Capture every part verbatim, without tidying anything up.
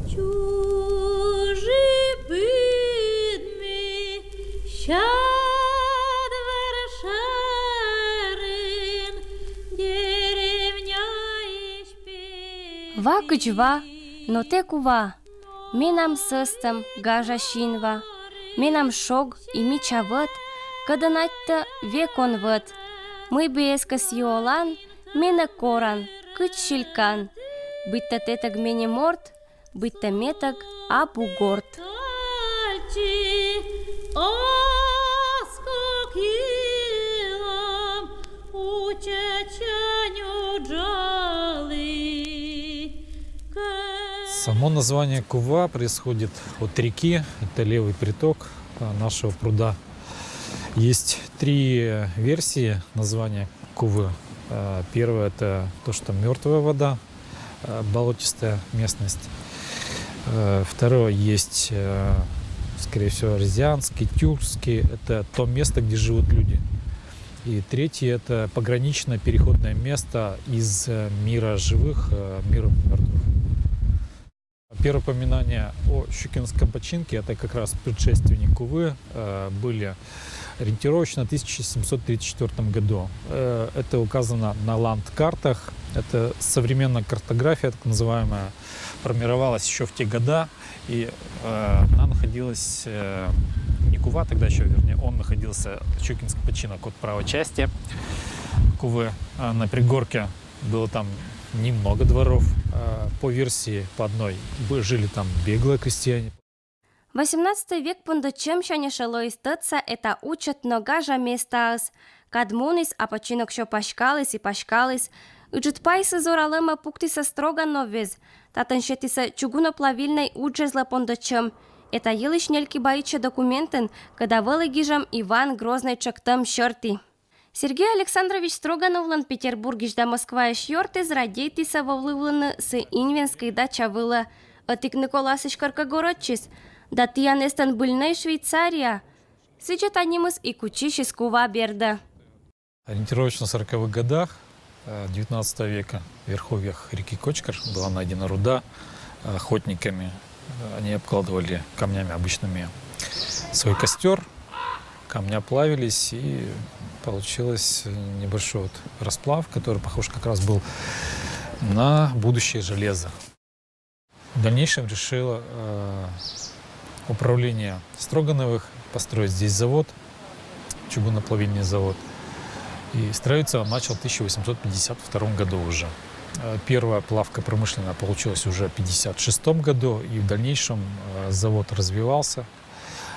Чужи пыдми чадвар шарын деревняысь пе- Ва кыдз ва, но тэ Кува. Менам сӧстӧм гажа синва, менам шог и мича вӧт, кӧдӧн аттьӧ век он вӧт. Мый бы эскӧс и олан, менӧ коран, кыдз силькан. Быттьӧ тэтӧг менӧ морт, быттьӧ метӧг абу горт. Само название Кува происходит от реки, это левый приток, а, нашего пруда. Есть три, э, версии названия Кувы. Э, первое — это то, что мертвая вода, э, болотистая местность. Э, второе есть, э, скорее всего, Рязанский, Тюркский. Это то место, где живут люди. И третье — это пограничное переходное место из, э, мира живых, э, в мир мертвых. Первые упоминания о Щукинском починке — это как раз предшественник Кувы, э, были ориентировочно в тысяча семьсот тридцать четвёртом году. Э, это указано на ландкартах. Это современная картография, так называемая, формировалась еще в те года. И, э, она находилась, э, не Кува тогда еще, вернее, он находился, Щукинский починок, от правой части Кувы, э, на пригорке. Было там немного дворов. Э, по версии, по одной, бы-, жили там беглые крестьяне. Восемнадцатӧй век пондӧ чӧмсянь эшӧ лоис тӧдса эта учӧт но гажа местаыс. Кад муніс, а починок сё паськаліс и паськаліс. Ыджыд пайсӧ зоралӧмӧ пуктісӧ Строгановвез. Татӧн сетісӧ чугуноплавильнӧй уджезлӧ пондӧ чӧм. Эта йылысь нелькиба ичӧт документын, кӧда вӧлі гижӧм Иван Грознӧй тшӧктӧм сьӧрті. Сергей Александрович Строгановлӧн Петербургысь да Москваысь ёртыс радейтісӧ вӧвлывлыны сы Инвенскӧй дача вылӧ. Ӧтик Николасысь коркӧ горӧдчис: «Да тіян эстӧн быльнӧй Швейцария». Сідзи та нимыс и кутчысис Кува бердӧ. Ориентировочно в сороковых годах, э, девятнадцатого века в верховьях реки Кочкар была найдена руда, э, охотниками. Э, они обкладывали камнями обычными свой костёр, камня плавились, и получилось, э, небольшой вот расплав, который похож как раз был на будущее железо. В дальнейшем решило, э, управление Строгановых построить здесь завод, чугуноплавильный завод. И строиться он начал в тысяча восемьсот пятьдесят втором году уже. Э, первая плавка промышленная получилась уже в пятьдесят шестом году, и в дальнейшем, э, завод развивался.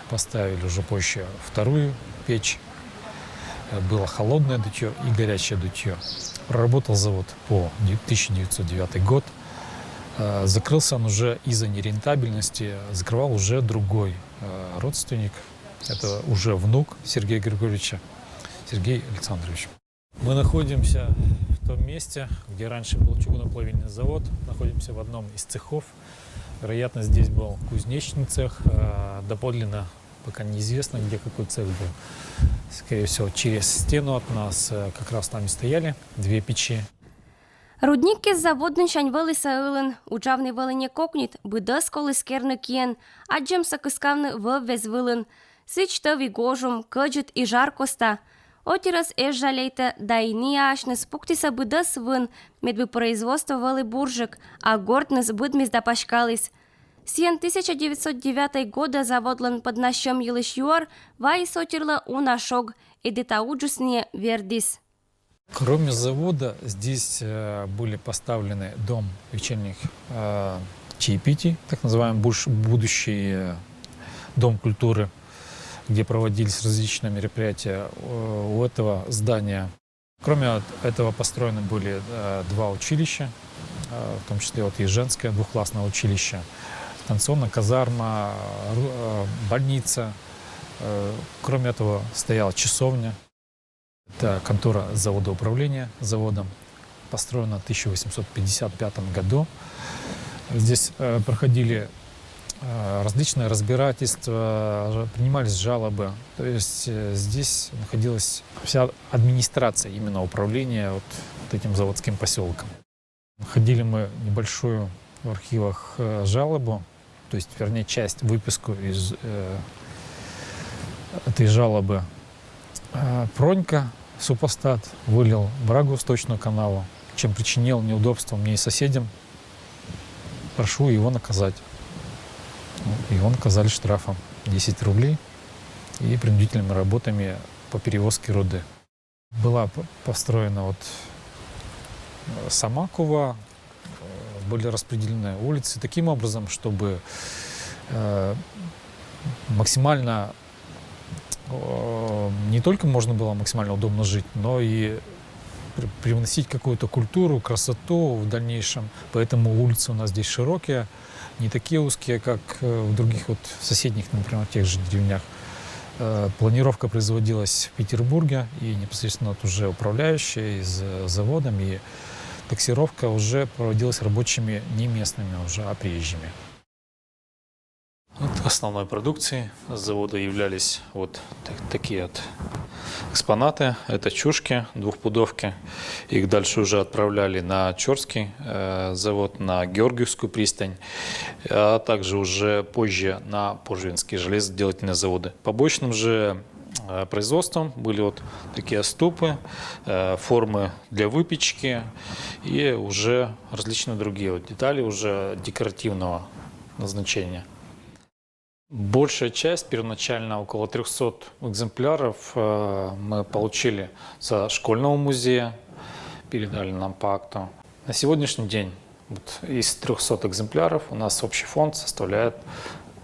Поставили уже позже вторую печь. Э, было холодное дутьё и горячее дутьё. Проработал завод по де-, тысяча девятьсот девятый год. Э, закрылся он уже из-за нерентабельности. Закрывал уже другой, э, родственник. Это уже внук Сергея Григорьевича, Сергей Александрович. Мы находимся в том месте, где раньше был чугуноплавильный завод. Находимся в одном из цехов. Вероятно, здесь был кузнечный цех. Э, доподлинно пока неизвестно, где какой цех был. Скорее всего, через стену от нас, э, как раз там и стояли две печи. Рудниккез заводнысянь вӧлі сӧ ылын, уджавны вӧлі не кокнит, быдӧс коліс керны киӧн, аддзӧмсӧ кыскавны вӧввез вылын. Сідз тӧв и гожум, кӧдзыд и жар коста. Отирӧс эз жалейтӧ, да и ниаасьныс пуктісӧ быдӧс вын, медбы производство вӧлі бурджык, а гортныс быдмис да паськаліс. Сійӧн тысяча девятьсот девятого года заводлӧн пӧднас сьӧм йылысь юӧр вайис отирлӧ уна шог, и эта уджыс нин вердіс. Кроме завода, здесь, э, были поставлены дом вечерних, э, чаепитий, так называемый буш-, будущий, э, дом культуры, где проводились различные мероприятия. Э, у этого здания, кроме от этого, построены были, э, два училища, э, в том числе вот и женское двухклассное училище, станционная казарма, ру-, э, больница. Э, кроме этого, стояла часовня. Это контора завода управления заводом, построена в тысяча восемьсот пятьдесят пятом году. Здесь, э, проходили, э, различные разбирательства, р-, принимались жалобы. То есть, э, здесь находилась вся администрация именно управления вот, вот этим заводским поселком. Находили мы небольшую в архивах э, жалобу, то есть, вернее, часть, выписку из э, этой жалобы. Э, Пронька, супостат, вылил брагу в сточную канаву, чем причинил неудобство мне и соседям. Прошу его наказать. Ну, его наказали штрафом десять рублей и принудительными работами по перевозке руды. Была п- построена вот э, сама кува, э, были распределены улицы таким образом, чтобы э, максимально э, не только можно было максимально удобно жить, но и при- привносить какую-то культуру, красоту в дальнейшем. Поэтому улицы у нас здесь широкие, не такие узкие, как э, в других вот соседних, например, тех же деревнях. Э, Планировка производилась в Петербурге, и непосредственно вот уже управляющие из э, заводом, и таксировка уже проводилась рабочими не местными уже, а приезжими. Вот основной продукцией завода являлись вот так- такие вот экспонаты. Это чушки двухпудовки. Их дальше уже отправляли на Чорский э, завод, на Георгиевскую пристань, а также уже позже на Пожвинские железоделательные заводы. Побочным же э, производством были вот такие ступы, э, формы для выпечки и уже различные другие вот детали уже декоративного назначения. Большая часть, первоначально около трёхсот экземпляров, э, мы получили со школьного музея, передали нам по акту. На сегодняшний день вот из трёхсот экземпляров у нас общий фонд составляет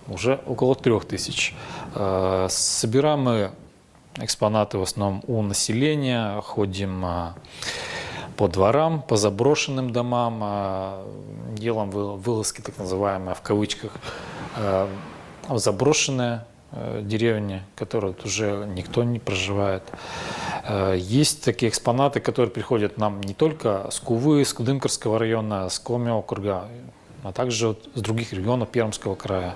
уже около трёх тысяч. Э, Собираем мы экспонаты в основном у населения, ходим а, по дворам, по заброшенным домам, а, делаем вы- вылазки так называемые в кавычках, а, в заброшенные э, деревни, которые вот уже никто не проживает. Э, Есть такие экспонаты, которые приходят нам не только с Кувы, с Кудымкарского района, с Коми округа, а также вот с других регионов Пермского края.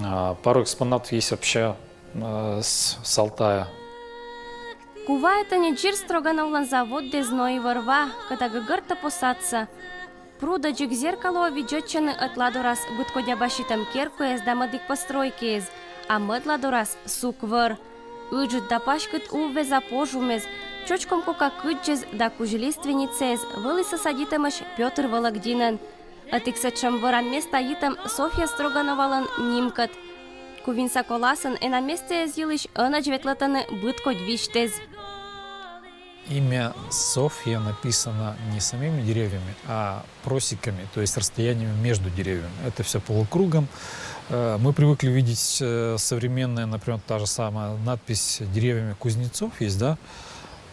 А, Пару экспонатов есть вообще э, с, с Алтая. Кува это не чир Строгановлан завод дез но и вырва, когда гыгырта посадца. Пруда джик зеркало виджетчыны ытла дорас быткодя баситым керкуез да мыдик постройкиез, а мыдла дорас сук выр. Ыджыт да паськыт уввез а пожумез, чочком кока кыдджез да кузь лиственницаез вылыса садитымысь Петр Вологдинын. Ытик сэтшем вырам места йитым Софья Строгановалын нимкыт. Кувинса коласын эна местаез йылысь ынадж ветлытыны быткодь висьтэз. Имя Софья написано не самими деревьями, а просеками, то есть расстоянием между деревьями. Это все полукругом. Э, Мы привыкли видеть э, современные, например, та же самая надпись деревьями кузнецов есть, да?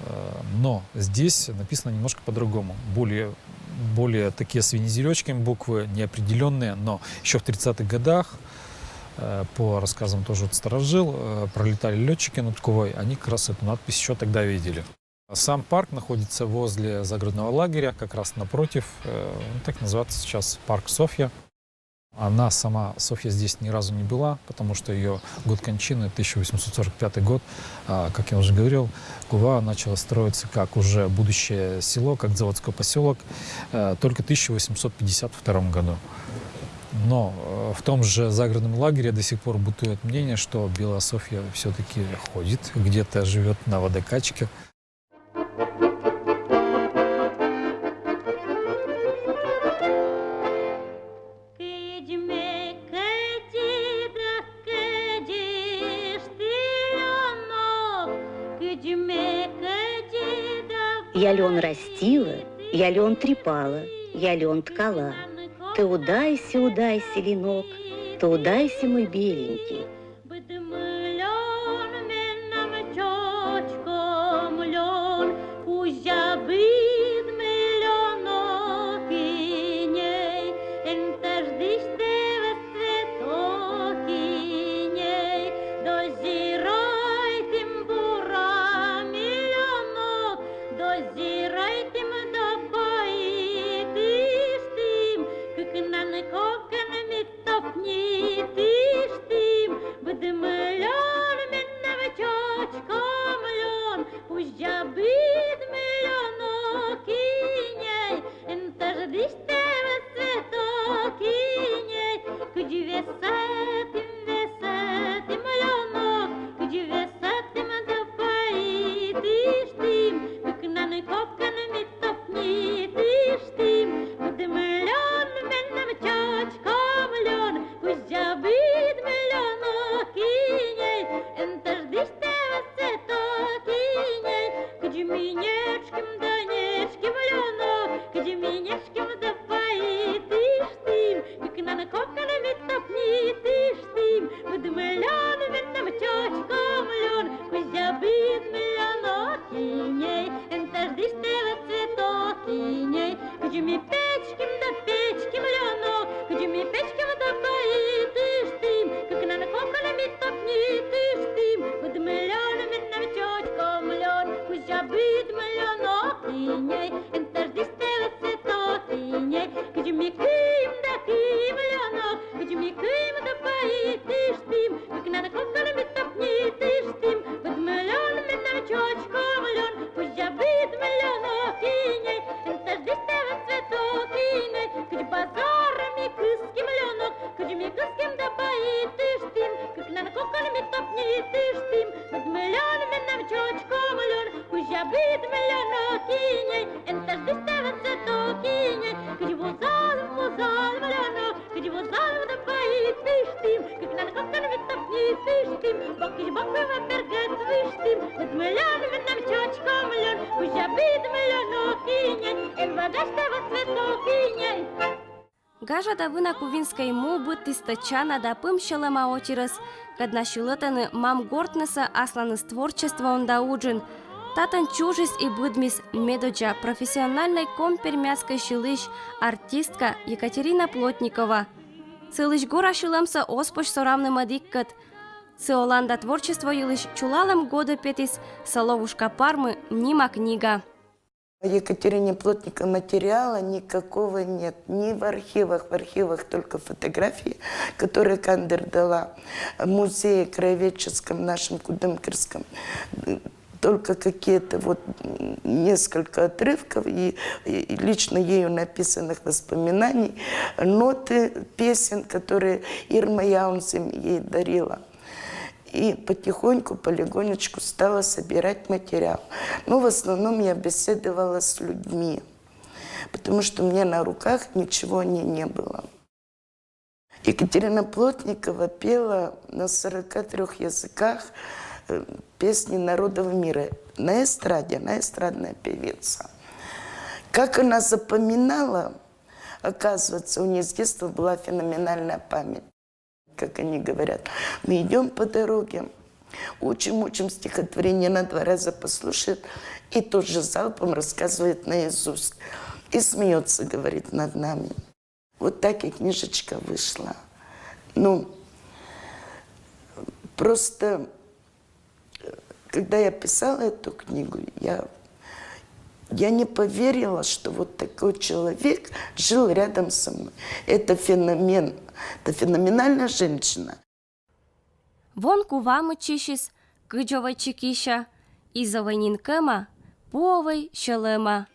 Э, Но здесь написано немножко по-другому. Более, более такие с винизерёчками буквы, неопределенные, но еще в тридцатых годах э, по рассказам тоже вот старожил, э, пролетали летчики над Кувой, они как раз эту надпись еще тогда видели. Сам парк находится возле загородного лагеря, как раз напротив, э, ну, так называется сейчас парк Софья. Она сама, Софья, здесь ни разу не была, потому что ее год кончины, тысяча восемьсот сорок пятый год, а, как я уже говорил, Кува начала строиться как уже будущее село, как заводской поселок, э, только в тысяча восемьсот пятьдесят втором году. Но э, в том же загородном лагере до сих пор бытует мнение, что Белая Софья все-таки ходит, где-то живет на водокачке. Я лен растила, я лен трепала, я лен ткала. Ты удайся, удайся, ленок, ты удайся, мой беленький. Быдмылён менам чочком лён, кузя быдмылёно киней, энтаждыштевы цветокиней, дозирайтым бура миллионок, дозирайтым допоитыштым, кыкнан кокан мит топни тыштым, быдмылён менам чочком лён, кузя быдмылёно киней, энтаждыштевы цветок Киней, кыдз весетім, весетім, Лёнок, кыдз весетім да паитыштім, кыкнан кокан ми топнитыштім, быдмы, Лён, менам чочком, Лён, кузя быдмы, Лёнок, киней, эн тождысь тэ весето, киней, кыдз ми нетшкем да нетшкем, Лёнок, кыдз ми нетшкем да паитыштім, кыкнан кокан ми топнитыштім, быдмы, Лён, менам чочком, Лён, кузя быдмы, Лёнок, киней, эн тождысь тэ весето, киней, кыдз ми печкем да печкем, Лёнок, кыдз ми печкем да паитыштім, кыкнан кокан ми топнитыштім, быдмы, Лён, менам чочком, Лён, кузя быдмы, Лёнок, киней, эн тождысь тэ весето, киней, кыдз ми кыйм да кыйм, Лёнок, кыдз ми кыйм да паитыштім, кыкнан кокан ми топнитыштім, быдмы, Лён, менам чочком, Лён, кузя быдмы, Лёнок, киней, эн тождысь тэ весето, киней, кыдз базар ми кыскем, Лёнок, кыдз ми кыскем да паитыштім, кыкнан кокан ми топнитыштім, быдмы, Лён, менам чочком, Лён, кузя быдмы, Лёнок, киней, эн тождысь тэ весето, киней, кыдз вузалім, вузалім, Лёнок, кыдз вузалім да паитыштім, кыкнан кокан ми топнитыштім, бокысь бокӧ ва бергӧд выштім, быдмы, Лён, менам чочком, Лён, кузя быдмы, Лёнок, киней, эн вагась тэ весето, киней. Гажа да вына кувинскӧй му быдтіс тӧдчана да пым сьӧлӧма отирӧс, кӧд на сьылӧтӧны мам гортнысӧ асланыс творчествоын да уджын. Татӧн чужис и быдмис медодзза профессиональнӧй коми-пермяцкӧй сьылысь, артистка Екатерина Плотникова. Сылысь гора сьылӧмсӧ оз позь соравны мӧдіккӧд. Сы олан да творчество йылысь чулалӧм годӧ петіс «Соловушка Пармы» нима книга. Екатерине Плотниковой материала никакого нет, ни в архивах, в архивах только фотографии, которые Кандер дала в музее краеведческом нашем Кудымкарском, только какие-то вот несколько отрывков и, и лично ею написанных воспоминаний, ноты песен, которые Ирма Яунзем ей дарила. И потихоньку, полигонечку стала собирать материал. Но в основном я беседовала с людьми, потому что мне на руках ничего не, не было. Екатерина Плотникова пела на сорока трёх языках э, песни народов мира. На эстраде, она эстрадная певица. Как она запоминала, оказывается, у нее с детства была феноменальная память. Как они говорят, мы идем по дороге, учим, учим стихотворение, на два раза послушает, и тут же залпом рассказывает наизусть. И смеется, говорит, над нами. Вот так и книжечка вышла. Ну, просто, когда я писала эту книгу, я, я не поверила, что вот такой человек жил рядом со мной. Это феномен, это феноменальная женщина. Вон кувамы чисис, кыдзовӧй чикися, изовӧй нин кӧма, пуовӧй сьӧлӧма.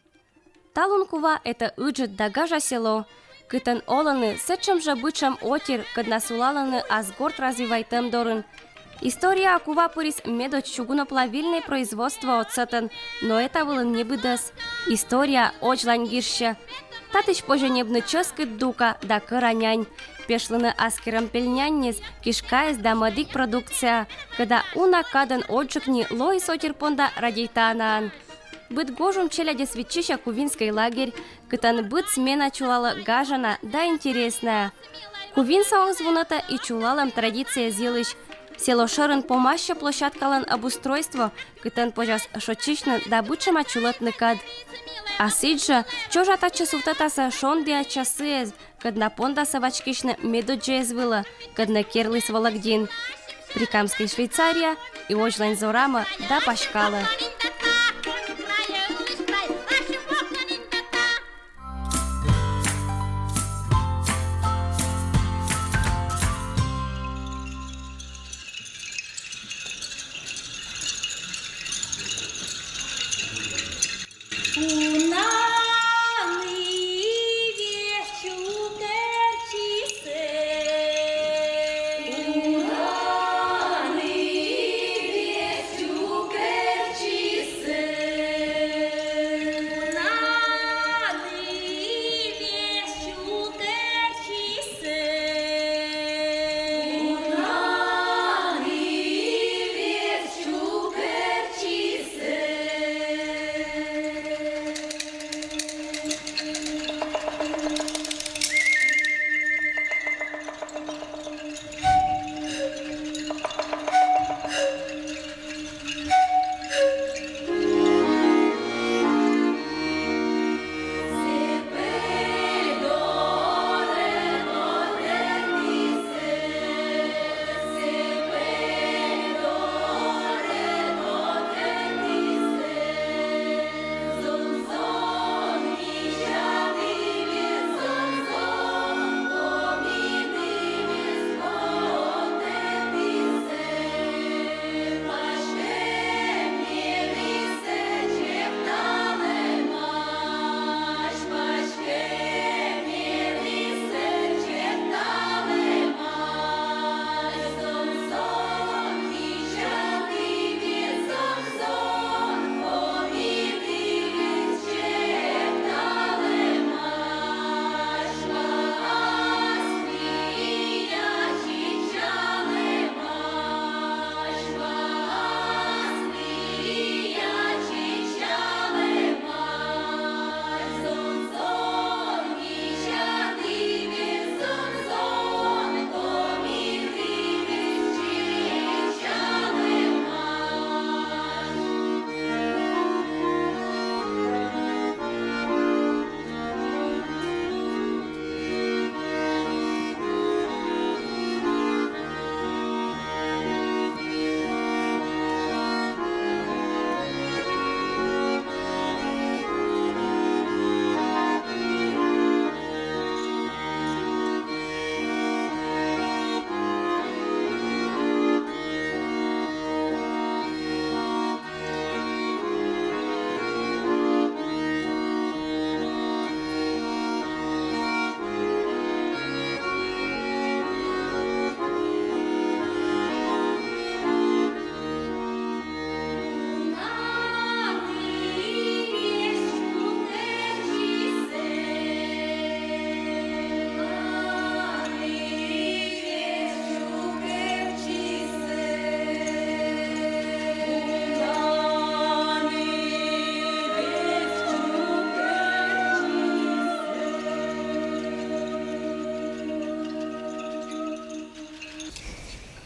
Талун кува — это ыджыд да гажа село, кытӧн олӧны сэтшӧм жӧ бытшӧм отир, кӧд на сулалӧны ас горт развивайтӧм дорын. Историяӧ кува пырис медодз чугуноплавильнӧй производство отсӧтӧн, но это вылын небыдӧс. История водзлань гижсьӧ. Татысь позьӧ ньӧбны чӧскыд дука да кӧра нянь. Пешлыны аскерӧм пельняньыс, кишкаыс да мӧдік продукция, кӧда уна кадӧн отжык ни лоис отир понда радейтанаӧн. Быд гожум челядьӧс виччысьӧ кувинскӧй лагерь, кытӧн быд смена чулалӧ гажана да интересная. Кувинсӧ оз вунӧтӧ и чулалӧм традиция йылысь. Село шӧрын помасьӧ площадкалӧн обустройство, кытӧн позяс шойччысьны да бытшӧма чулӧтны кад. А сідзжӧ чожӧ татчӧ сувтӧтасӧ шондіа часыэз, кӧд на пондасӧ вачкисьны медодззаэз вылӧ, кӧднӧ керліс Вологдин. Прикамскӧй Швейцария и водзлань зорамӧ да паськалӧ.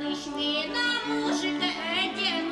Лишь вина мужик один